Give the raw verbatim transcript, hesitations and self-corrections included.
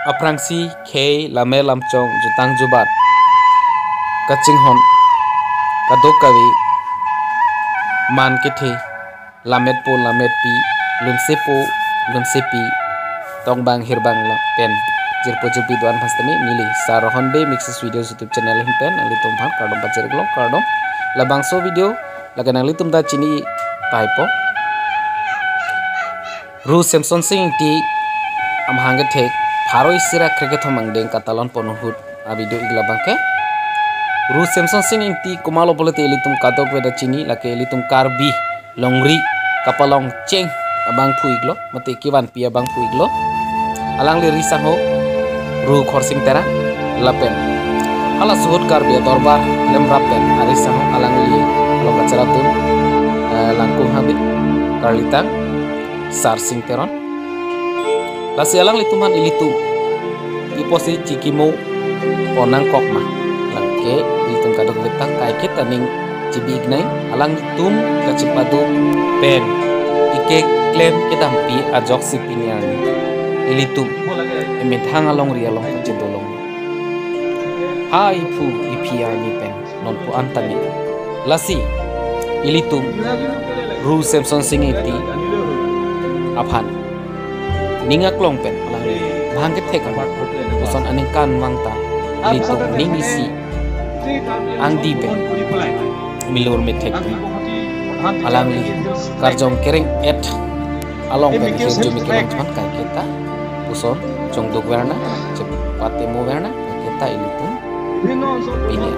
Aphrangsi khei, lammet lamchong, jutang jubat, kachinghon, kadokave, man kethe, lammetpo lammetpi, lunsepo lunsepi, tongbang hirbang lapen jirpo jirpi do-an aphan sitame neli Sar Rohon Bey Mixes Videos YouTube channel ahin pen nanglitum aphan kardom pajir-iklo, kardom. Labangso video lake nanglitum ta chini taipo. Ru Semsonsing Ingti amahang kethek pharo isi ra krekethom angdeng katalon pon ahut a-video ik labang ke. Ru Semsonsing Ingti komatlo pulote ilitum kadokave ta chini, lake ilitum Karbi longri kapalongcheng abangphu iklo, mate kevanpi abangphu iklo. Alangli risangho Ru Khorsing Terang lapen halaso ahut Karbi Adorbar lemrap pen arisangho alangli along kacheratun, eh, langkung habit karlitang Sarsing Teron. Lasi alanglitum aphan ilitum iposi chikimo pon nangkok ma? Lake ilitum kadokave ta kaiketa ning chibi-iknang, alanglitum kachipado pen ike klem kedampi ajoksi pini arni ilitum emethang alongri along kachedolong. Ha iphu iphi arni pen nonpu an tame. Lasi ilitum Ru Semsonsing Ingti aphan ning aklong pen alangli bhang kethek an puson aningkanvang ta ilitum ning isi angdi pen milur methek pen alangli karjong kereng-et along pen hirjume kelang aphan kaiketa puson chongduk verna, chepate mo verna, kaiketa ilitum pini